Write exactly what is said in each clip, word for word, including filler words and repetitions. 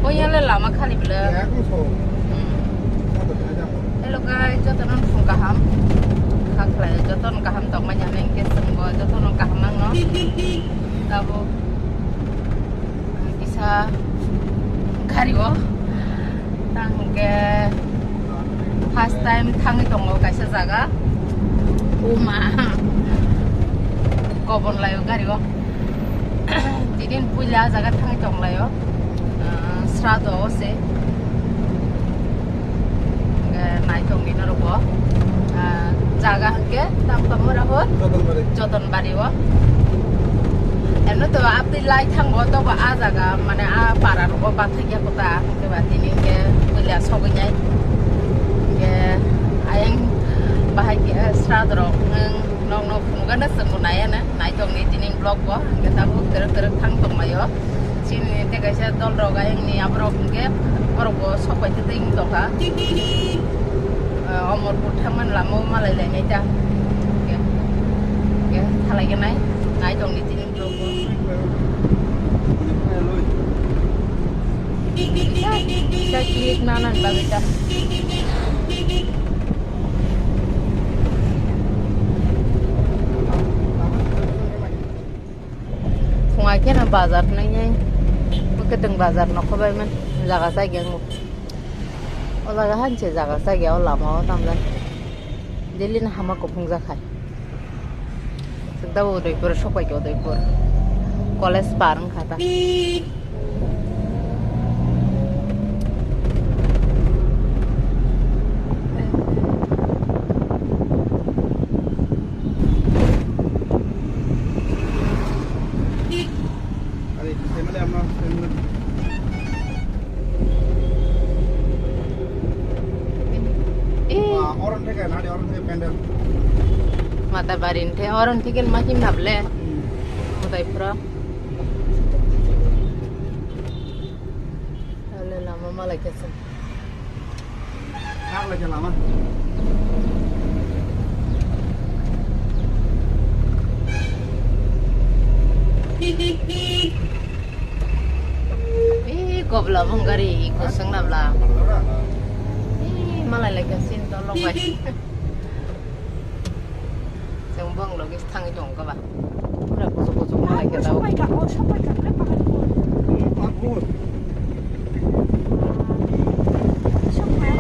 Oya le lama khali bwle. Hmm. Hello guys, jotono phung kaham. Kha khlai jotono kaham tongmani hwnwi hwnkhe chwngbo jotono kaham nangno. Tabuk kisa gari o tang hwnkhe first time thangwi tongo kaisa jaga. Uma kobon laio gari o. Tinin puila jaga thangwi tonglaio. Ah, srado o se. Hwnkhe naithokni norokbo. Ah, jaga hwnkhe tam tamo Rahul? Jotonbari. Jotonbari o. Eno to abdi lai thango to ba a jaga mane a para rogo bathai ya kota hwnkhe ba tini hwnkhe puila sogwi nai. Hwnkhe ayang bahai khe srado rok nwng nok nok phunukgana chwngbo naiya na. Naithokni tini vlog bo hwnkhe tabuk twrwk twrwk thang tonglaio. Chini tei kaisa dol rok ayangni aborok hwnkhe borok bo sok bai tei tongkha. Ah, Omorpur thangmani lama o malai lainai ta. Hwnkhe, hwnkhe thalai khe nai, naithokni tini vlog bo. Kisa click nana bagwi ta. Phungai kheno bazar nai nai. Bwkhe tong bazar nokho bai man jaga chai geng. O jaga hanse jaga chai geng o lama o tamjani. Daily no hama kuphung jakhai. Sukda Udaipur sopai khe Udaipur. College par wngkha ta. Ari, family ama, family. Eh. Ah, oron theke, nadi oron theke pendel. Mata barin the, oron theke ma him nable. Hmm. Udaipura. Ale lama malai kesa. Kak lagi lama. Ih, kobla bong gari, kosong na bla. Ih, malai lagi sin tolong bai. Chwng bong logi thangwi tongo ba. Pura kuchuk kuchuk malai khe daw. Sopai ka, oh, sopai ka, le pakai ko. Pakbur. Sopai.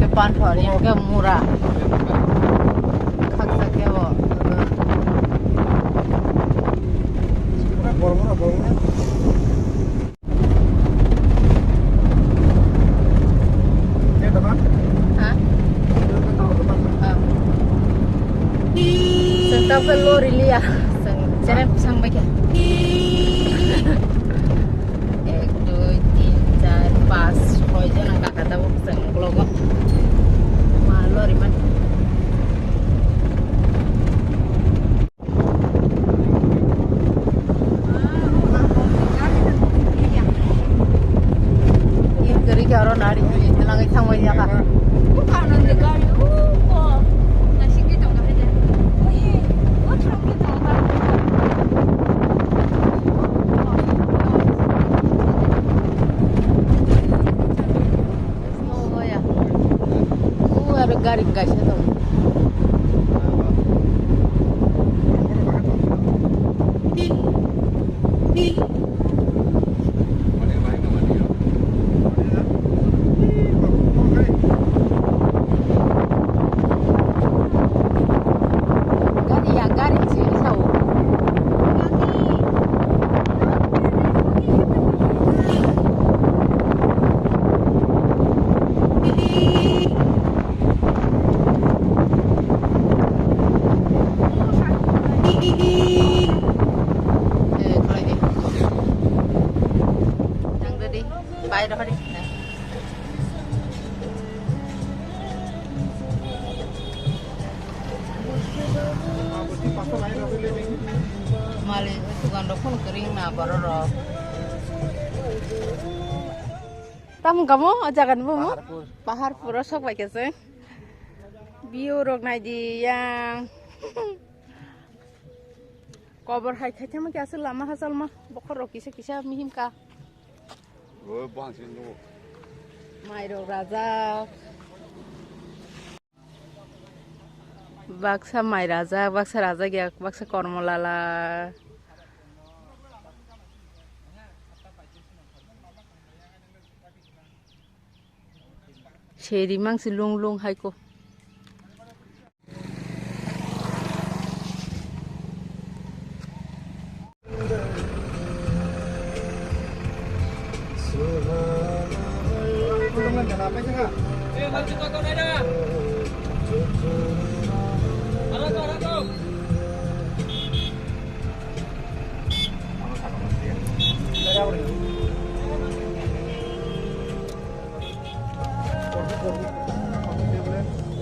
Ke pan thori ke mura. Khaksa ke bo. Pura gormo na, gormo na. Ha? Chwng tabukhe lori liya, chwng cherep bwsang bai khe. Ek, dui, tin, char, panch, soi jona kaka tabuk chwng ukulok o. Ma lori man. Iri khe oro nari, iri khe langwi thangbai ya kha. Oya. O aro gari kaisa tongo. Gari ya, gari se sao. Eh, khlai di. Nang ready. Bye, rohori. Mali, sugan rok phone kering na, borok rok. Tam kamo o jaga ni bumo? Paharpur. Paharpur o sok bai khe se. View rok nai di yang. Kobor hai khai thangma khe aswk lama hachal ma. Bokhor rok kisa kisa mihim ka. O bang sin no. Mai rok rajak. Baksa mai rajak, baksa rajak ya, baksa kormo lala. Seri mangsi lung lung hai ko.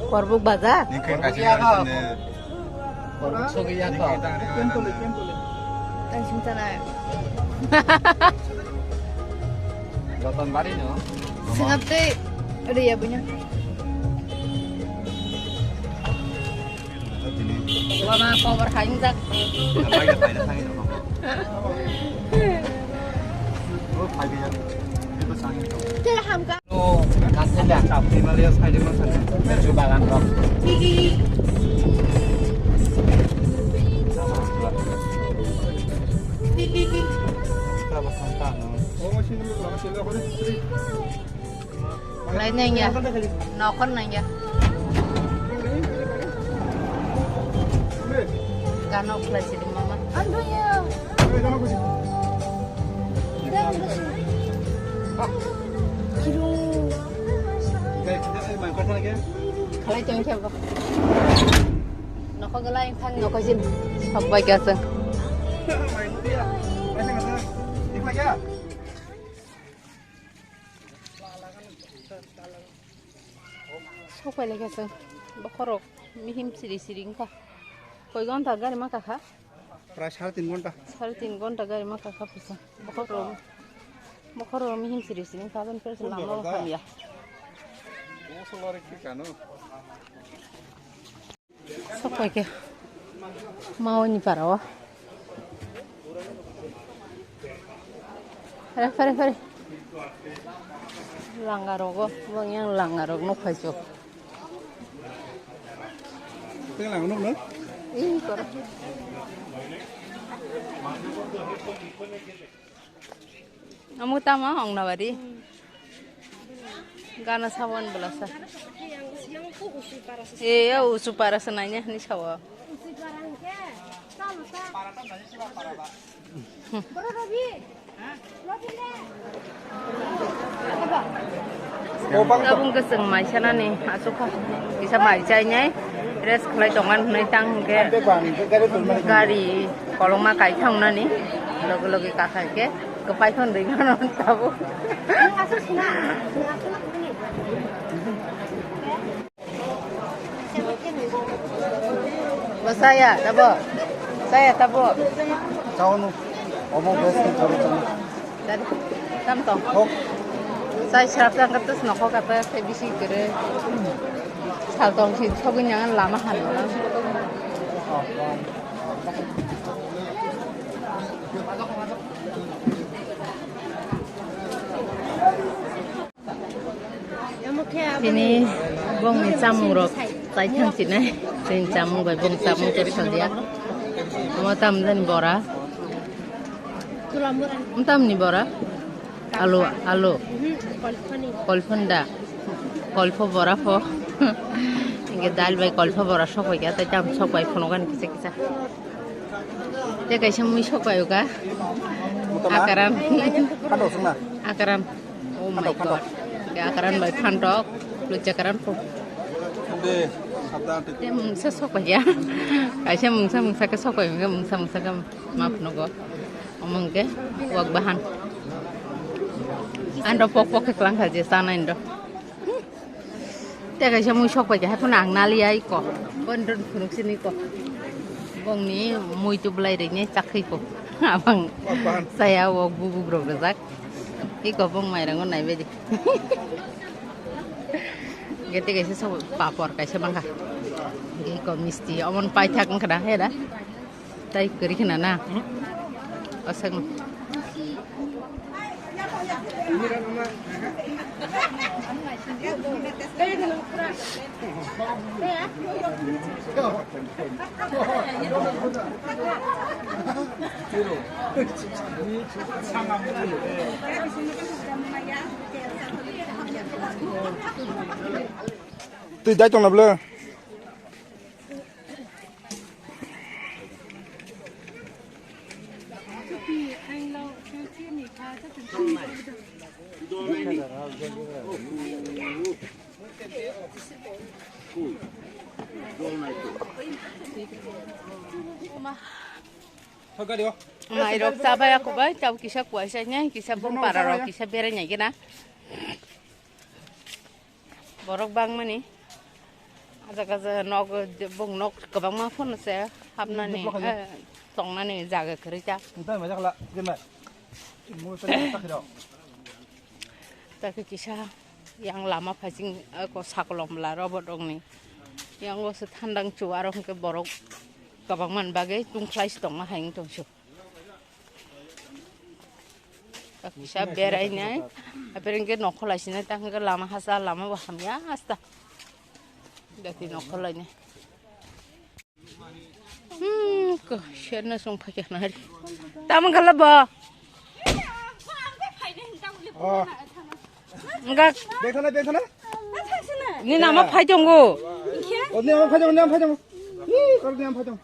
Korbuk baja? Ningkhe kaisa kaisa ne. Korbuk sogwi ya to. Ningkhe tang ri. Tang sing tanai. Joton bari no. Singap tei riya bunya. Lama cover haingjak. Tela hamka. Himalaya side ma side. Lechu bagan rok. Khlai nangya. Nokon nangya. Gano khlai sidi mama. Ando ya. Kiro. Khlai tong khe bo. Nokho galai thang nokho jin. Hobbai kasa. Sok pai lai kha chwng. Bokhorok mihim siri siri wngkha. Koi ghonta gari ma kakha? Prai sare tin ghonta. Sare tin ghonta gari ma kakha pisa. Bokhorok, bokhorok mihim siri siri wngkha. Aboni pore se lama bo hamya. Sok pai khe. Mauni para o. Fare, fare, fare. Langa rogo, bang yang langa rog nuk phai chuk. Teng langa nuk no? Ih, kor. Amo tama ong na bari. Gana sawan belasa. E, ya usu para sananya ni sawa. Tabung keseng mai sana ni asukha. Isa mai chai nyai. Rest khlai tongan hwnwi tang hwnkhe gari kolokma kai thang nani loge loge kathai khe kwpai thon rwi mano tabuk. Bo saya tabo, saya tabo. Chao no, omo best ni chao chao. Tam tong. Hok. Sai srap jang kata snokhok kata sai bisi kere. Sal tong si sogwi nang lama han. Tini bongni chamung rok chai thang sinai. Tini chamung bai bong chamung tei salia. Omo tam jani bora. Tamni bora? Alu, alu. Kolphanda. Kolpho bora pho. Hingke dal bai kolpho bora sok bai kha, tei tam sok bai phunukani kisa kisa. Tei kaisa mui sok bai o kha. Akaran. Akaran. Oh my God. Hingke akaran bai phantok. Lucha karan pho. Tei mungsa sok bai kha. Kaisa mungsa mungsa khe sok bai, hingke mungsa mungsa khe ma phunugo. Omo hwnkhe wak bahan. Ang rok pok pok khe klang kha je chanai rok. Tei kaisa mui sok pai khe hai phano ang nali ai ko. Bon don phunuk sini ko. Bongni mui tu belai riknai chakhui ko. Abang saya wak bubuk rok rijak. Iko bung mairango naibe di. Gete kaisa sobo papor kaisa mangkha. Iko misti omon paithak wngkha da, he da? Tai kwrwi khna na? Aswk. Twi dai tongna bwle. Mairok chabai ako bai, chao kisa kuaisa nai, kisa bung para rok kisa berai nai gina. Borok bangmani. Aja kaja nok, bung nok kwbangma phano se hapnani, eh, tongnani jaga kwrwi ta. Takhe kisa yang lama phaising, eh, ko sakolom bwla robot rokni. Yang o se thandang chu aro hwnkhe borok kwbangmani bagwi tungkhlai se tongma hai wng tong su. Kisa berai nai, apereng ke nokholai sinai, tang ke lama hasa, lama bo hamya asta. Dati nokholai nai. Hmm, ko sherna song phakya nari. Tamang kala ba. Oh. Enggak. Bengkana, bengkana. Ni nama phai tongo. Oh, ni nama phai tongo, ni nama phai tongo. Ni kor ni nama phai tongo.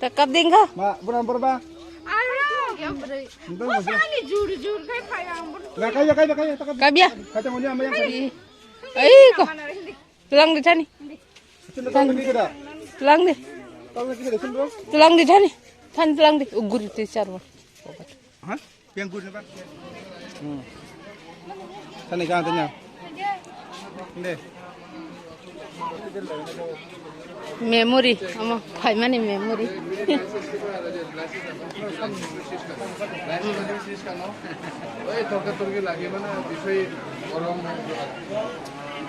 Takap dingka. Ma, buram burba. Ayo. Buram burba. Ani jur jur kai phai ang bur. Ba kaya kaya kaya takap. Kabya. Phai tongo ni nama yang phai. Ai ko. Tulang di thani. Tulang di. Tulang di thani. Thani tulang di. Uguri te charwa. Hah? Yang gurna ba? Hmm. Thani ka tanya. De. Memory, ama phaimani memory. Oi, torka torki lagi mana bisoi orom.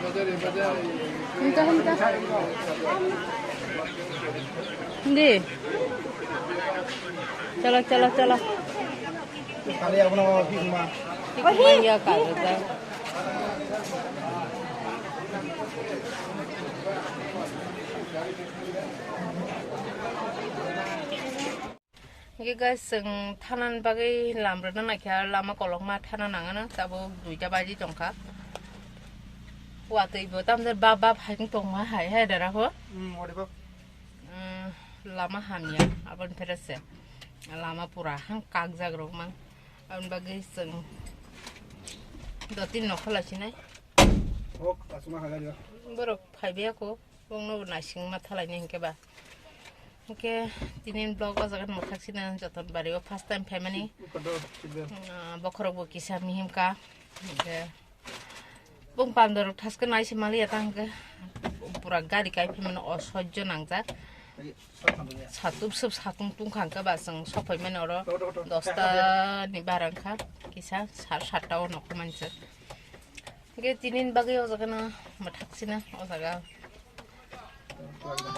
Bajar, bajar. Hindi. Chalo, chalo, chalo. Kali abono bigma. Bigma ya ka da. Hingke guys, chwng thanani bagwi lam rwna naikha, lama kolokma thana nangano, tabuk duita baji tongkha. Watwi bo tamjani bap bap hai tongma hai hai dara ho. Hmm, ori bap. Hmm, lama hamya, aboni pherese. Lama pura hang kakjak rok mang. Aboni bagwi chwng dottin nokhola sinai. Ok, asuma haga diba. Borok phaibai ako, bongno bo naisingma thalaini hinkhe ba. Hinkhe tini vlog o jaga mwthak sina joton bari o first time phaimani. Kodo, sibe. Ah, bokhorok bo kisa mihimka. Hinkhe bong pandorok thaske naisi maliya ta hinkhe pura gari kai phaimani osojjo nangjak. Satung sub satung tungkha hinkhe ba chwng sokphaimani oro dosta ni bara wngkha kisa sar satta o nokho manchwk. Hinkhe tini ni bagwi o jaga no mwthak sina o jaga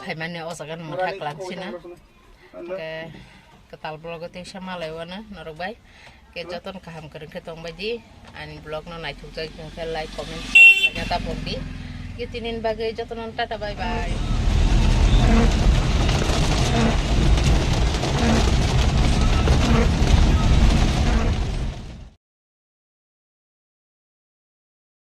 phaimani o jaga no mwthak lang sina. Hinkhe kwtal vlog o teisa malai wano norok bai. Hinkhe jotono kaham kwrwng khe tongbai di ani vlog no naithok jak hinkhe like comment share khaina ta pok di. Hinkhe tini ni bagwi jotono tata bye bye.